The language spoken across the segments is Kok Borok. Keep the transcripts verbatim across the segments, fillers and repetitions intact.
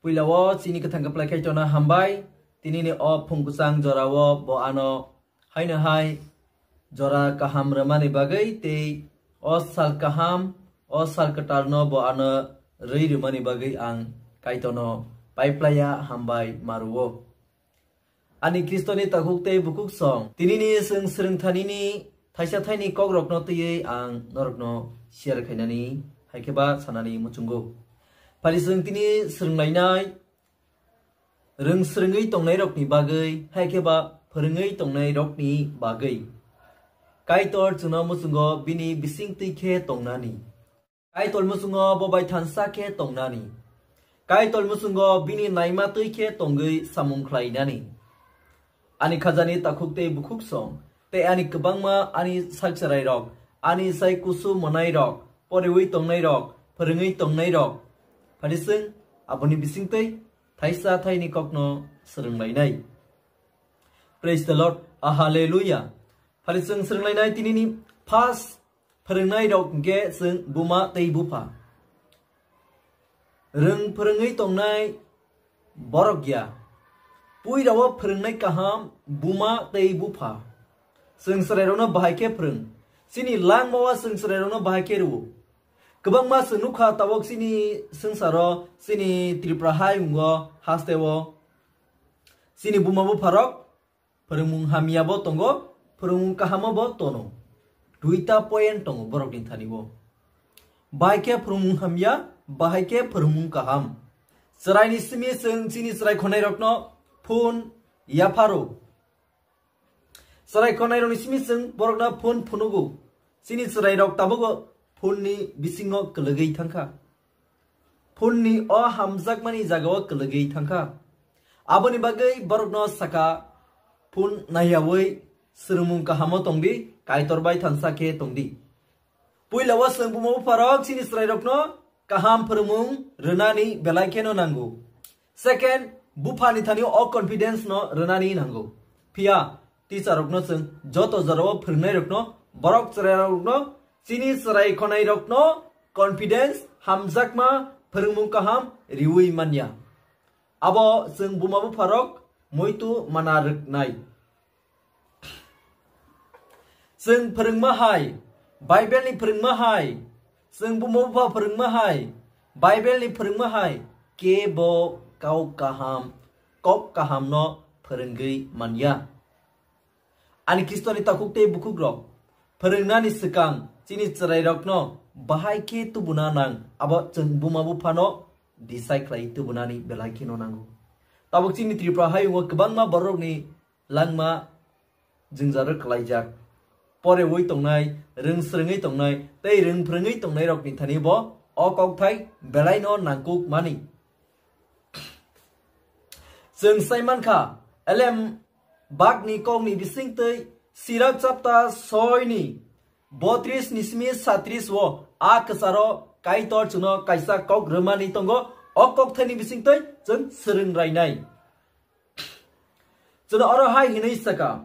Puila o chini kwthang kwplai khaitona hambai, tinini o phung kwchang jora o bo ano haino hai jora kaham rwmani bagwi tei o sal kaham, o sal kwtal no bo ano rwi rwmani bagwi ang Kaitorno paiplaiya hambai maruo. Ani Khristoni takhuk tei bukhuk song, tinini chwng swrwngthanini thaisa thaini kokrokno twiwi ang norokno share khainani hai khe ba sanani muchungo. Phari chwng tini swrwnglainai, rwng swrwngwi tongnairokni bagwi hai khe ba phwrwngwi tongnairokni bagwi. Kaitor chwngno muchungo bini bising twi khe tongnani. Kaitor muchungo bo bai thansa khe tongnani. Kaitor muchungo bini naima twi khe tongwi samung khlainani. Ani khajani takhuk tei bukhuk song, tei ani kwbangma ani sak chwrairok, ani sai kusu mwnairok, poriwi tongnairok, phwrwngwi tongnairok. Phari chwng aboni bisingtwi thaisa thaini kokno swrwnglainai. Praise the Lord. Ah, hallelujah. Phari chwng swrwnglainai tinini first phwrwngnairok hwnkhe chwng buma tei bupha. Rwng phwrwngwi tongnai borok ya. Puirao phwrwngnai kaham buma tei bupha. Chwng chwrairokno bahai khe phwrwng. Chini langmao chwng chwrairokno bahai khe rwo. Kwbangma chwng nukha tabok chini swngcharo, chini Tripura hayungo, hasteo. Chini buma bupharok phwrwngmung hamyabo tongo, phwrwngmung kahamo bo tono. Duita point tongo borokni thani o. Bahai khe phwrwngmung hamya, bahai khe phwrwngmung kaham. Chwraini simi chwng chini chwrai khonairokno phone yapharo. Chwrai khonairokni simi chwng borokno phone phunugo. Chini chwrairok tabukbo phone ni bisingo kwlwgwi thangkha. Phone ni o hamjakmani jagao kwlwgwi thangkha. Aboni bagwi borokno saka, phone naiyawi swrwngmung kahamo tongdi, Kaitor bai thansa khe tongdi. Puila o chwng buma bupharok chini chwrairokno kaham phwrwngmung rwnani belai kheno nango. Second, buphani thani o confidence no rwnani nango. Phiya teacher rokno chwng joto jorao phwrwngnairokno, borok chwrairokno, chini chwrai khonairokno confidence, hamjakma, phwrwngmung kaham riwi manya. Abo chwng buma bupharok muitu mana rwknai. Chwng phwrwngma hai, Bible ni phwrwngma hai, chwng buma bupha phwrwngma hai, Bible ni phwrwngma hai, kebo kau kaham, kok kaham no phwrwngwi manya. Ani Khristoni takhuk tei bukhukrok, phwrwngnani swkang chini chwrairokno bahai khe tubuna nang, abo chwng buma buphano decide khlai tubunani belai kheno nango. Tabuk chini Tripura hayungo kwbangma borokni langma jwngjal rwk kwlaijak. Porewi tongnai, rwng swrwngwi tongnai, tei rwng phwrwngwi tongnairokni thani bo o kokthai belaino nangkuk mani. Chwng sai mankha, Elem bakni kokni bisingtwi Sirak chapter soi ni botris ni simi satris o a kwcharo Kaitor chwngno kaisa kok rwmani tongo, o kokthaini bisingtwi chwng swrwng rainai. Chwngno oro hai hwnwi saka,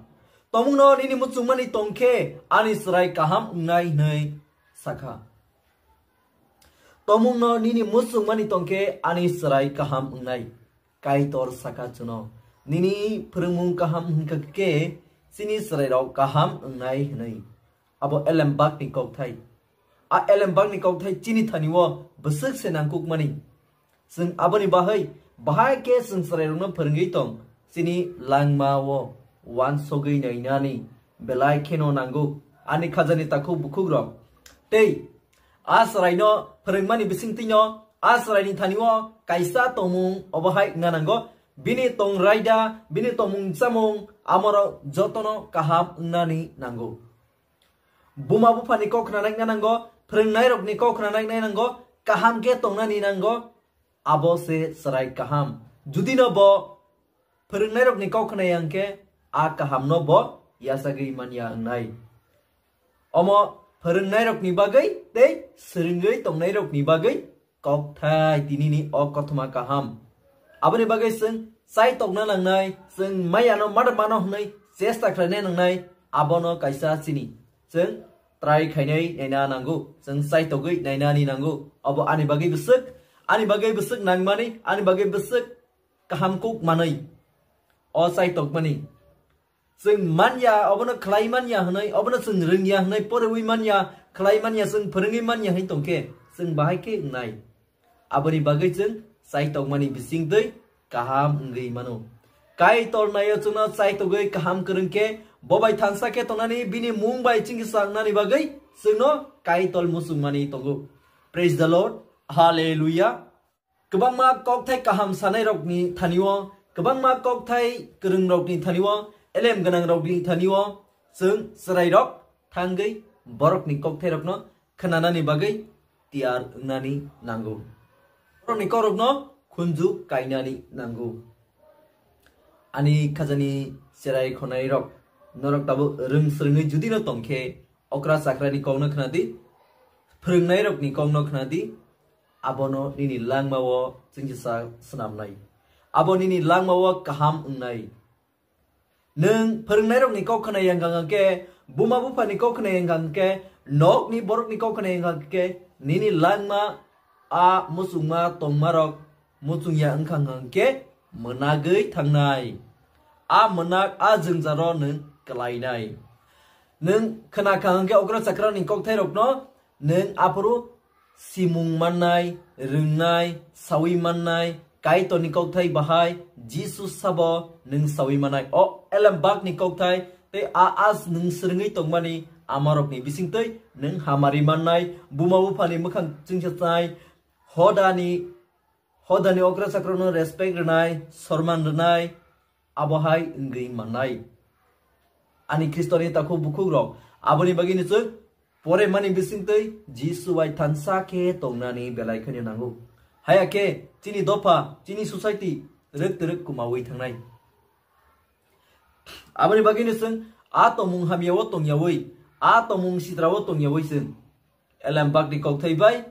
"Tomungno nini muchungmani tongkhe ani chwrai kaham wngnai," hwnwi saka. "Tomungno nini muchungmani tongkhe ani chwrai kaham wngnai." Kaitor saka chwngno, "Nini phwrwngmung kaham hwnkha khe chini chwrairok kaham wngnai," hwnwi. Abo elembakni kokthai. A elembakni kokthai chini thani o bwswk se nangkukmani. Chwng aboni bahai bahai khe chwng chwrairokno phwrwngwi tong, chini langma o uansugwi nainani belai kheno nango, ani khajani takhuk bukhukrok. Tei a chwraino phwrwngmani bisingtwino a chwraini thani o kaisa tongmung obo hai wngna nango, bini tong raida, bini tongmung chamung, amorok jotono kaham wngnani nango. Buma buphani kok khna naikna nango, phwrwngnairokni kok khna naikna nango, kaham khe tongnani nango, abo se chwrai kaham. Judino bo phwrwngnairokni kok khna yang khe, a kahamno bo yachagwi manya wngnai. Omo phwrwngnairokni bagwi tei swrwngwi tongnairokni bagwi kokthai tinini o kothoma kaham. Aboni bagwi chwng chai tokna nangnai, chwng mayano madamano hwnwi chesta khlaina nangnai, abono kaisa chini. Chwng try khainai naina nango, chwng chai togwi nainani nango. Obo ani bagwi bwswk, Ani bagwi bwswk nangmani, ani bagwi bwswk kaham kuk manwi. O chaitokmani. Chwng manya, obono khlai manya hwnwi, obono chwng rwngya hwnwi, poriwi manya, khlai manya, chwng phwrwngwi manya hwnwi tongkhe, chwng bahai khe wngnai. Aboni bagwi chwng chaitokmani bisingtwi kaham wngwi mano. Kaitor naio chwngno chaitogwi kaham kwrwng khe, bo bai thansa khe tongnani, bini mung bai chingsa wngnani bagwi chwngno Kaitor muchungmani tongo. Praise the Lord. Hallelujah. Kwbangma kokthai kaham sanairokni thanio, kwbangma kokthai kwrwngrokni thanio, elem gwnangrokni thanio, chwng chwrairok thangwi borokni kokthairokno khwnanani bagwi tiyar wngnani nango. Borokni kokrokno khunju kainani nango. Ani khajani cherai khonairok, norok tabuk rwng swrwngwi judino tongkhe, okra chakrani kokno khwnadi, phwrwngnairokni kokno khwnadi, abono nini langmao chingsa swnamnai. Abo nini langmao kaham wngnai. Nwng phwrwngnairokni kok khwnai wngkha hwnkhe, buma buphani kok khwnai wngkha hwnkhe, nokni borokni kok khwnai wngkha hwnkhe, nini langma a muchungma tongmarok muchungya wngkha hwnkhe mwnagwi thangnai. A mwnak a jwngjaro nwng kwlainai. Nwng khwnakha hwnkhe okra chakrani kokthairokno nwng aphuru simung mannai, rwngnai, sawi mannai, Kaitorni kokthai bahai, Jisu sabo nwng sawi mannai. O elem bakni kokthai tei a as nwng swrwngwi tongmani amarokni bisingtwi nwng hamari mannai, buma buphani mwkhang chwngsachnai, hodani, hodani okra chakrokno respect rwnai, sorman rwnai, abo hai wngwi mannai. Ani Khristoni takhuk bukhukrok, aboni bagwino chwng pore mani bisingtwi Jisu bai thansa khe tongnani belai kheno nango. Haya khe chini dopha, chini society rwk twrwk kumawi thangnai. Aboni bagwino chwng a tongmung hamyao tongyawi, a tongmung sitrao tongyawi chwng elem bakni kokthai bai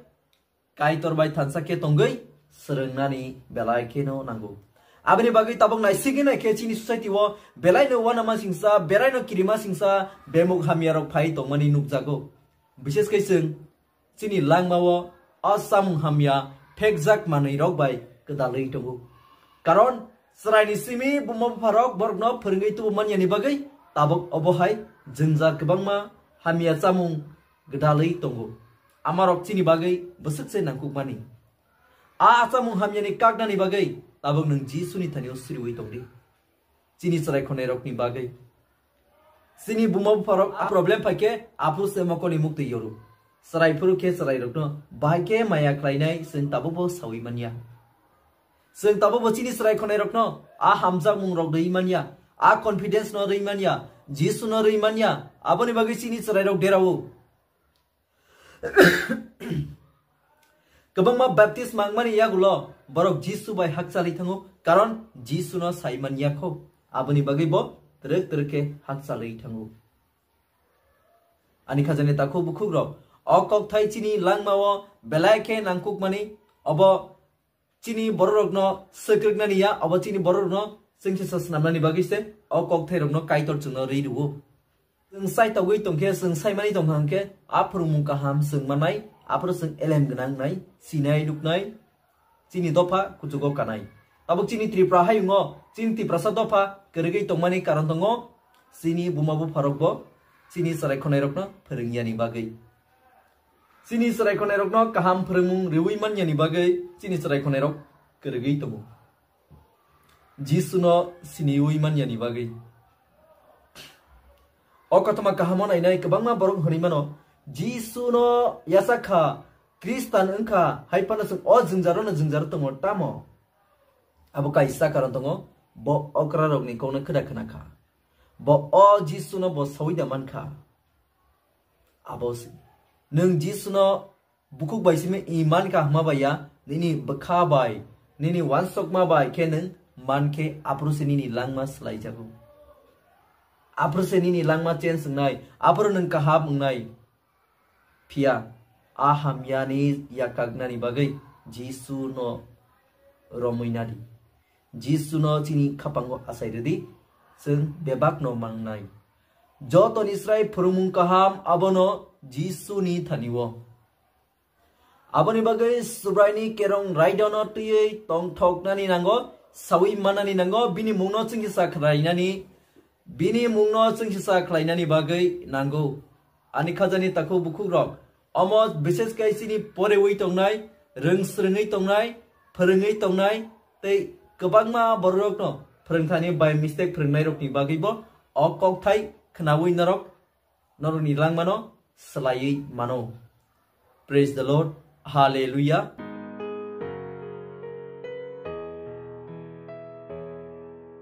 Kaitor bai thansa khe tongwi swrwngnani belai kheno nango. Aboni bagwi tabuk naisigwi naikhe chini society o belaino uanama singsa, belaino kirima singsa, bemuk hamyarok phai tongmani nukjago. Bishes khe chwng chini langmao o samung hamya phekjak manwirok bai kwdalwi tongo. Karon chwraini simi buma bupharok borokno phwrwngwi tubu manyani bagwi tabuk obo hai jwngjal kwbangma hamya chamung gwdalwi tongo. Amarok chini bagwi bwswk se nangkukmani. A chamung hamyani kaknani bagwi tabuk nwng Jisuni thani-o siriwi tongdi. Chini chwrai khwnairokni bagwi. Chini buma bupharok a problem phaikhe aphuru se mokolni muktwi yoru. Chwrai phuru khe chwrairokno bahai khe maya khlainai chwng tabukbo sawi manya. Chwng tabukbo chini chwrai khwnairokno a hamjakmungrok rwi manya, a confidence no rwi manya, Jisuno rwi manya, aboni bagwi chini chwrairok derao. Kwbangma baptisma wngmani yagulo borok Jisu bai hakchalwi thango, karon Jisuno sai man ya kho. Aboni bagwi bo twrwk twrwk khe hakchalwi thango. Ani khajani takhuk bukhukrok, o kokthai chini langmao belai khe nangkukmani, obo chini bororokno swkrwknani ya, abo chini bororokno chwngsacha swnamnani bagwi se o kokthairokno Kaitor chwngno rwi rwo. Chwng chaitogwi tongkhe, chwng saimani tongkha hwnkhe, a phwrwngmung kaham chwng mannai, aphuru chwng elem gwnang wngnai, sinai nuknai, chini dopha kuchugo kanai. Tabuk chini Tripura hayungo, chini Tiprasa dopha kwrwgwi tongmani karon tongo, chini buma bupharokbo chini chwrai khwnairokno phwrwngyani bagwi. Chini chwrai khwnairokno kaham phwrwngmung rwui manyani bagwi chini chwrai khwnairok kwrwgwi tongo. Jisuno siniui manyani bagwi. O kothoma kahamo nainai kwbangma borok hwnwi mano, Jisuno yachak kha, Khristan wng kha, hai phano chwng o jwngjaro no jwngjaro tongo tamo? Abo kaisa karon tongo, bo okrarokni kokno khwda khna kha. Bo o Jisuno bo saui da man kha. Abo se. Nwng Jisuno bukhuk bai simi i man kha hwnma bai ya, nini bwkha bai, nini uansukma bai khe nwng man khe aphuru se nini langma swlaijago. Aphuru se nini langma change wngnai, aphuru nwng kaham wngnai. Phiya, a hamyani yakaknani bagwi Jisuno romwi nadi. Jisuno chini khapango achai rwdi, chwng bebakno mangnai. Jotoni srai phwrwngmung kaham abono Jisuni thani-o. Aboni bagwi Subraini kerong raidono twiwi tongthoknani nango, sawi mannani nango, bini mungno chwngkisa khlainani, bini mungno chwngkisa khlainani bagwi nango. Ani khajani takhuk bukhukrok, omo bises khe chini porewi tongnai, rwng swrwngwi tongnai, phwrwngwi tongnai, tei kwbangma bororokno phwrwngthani by mistake phwrwngnairokni bagwibo o kokthai khnawi norok, norokni langmano swlaiwi mano. Praise the Lord. Hallelujah.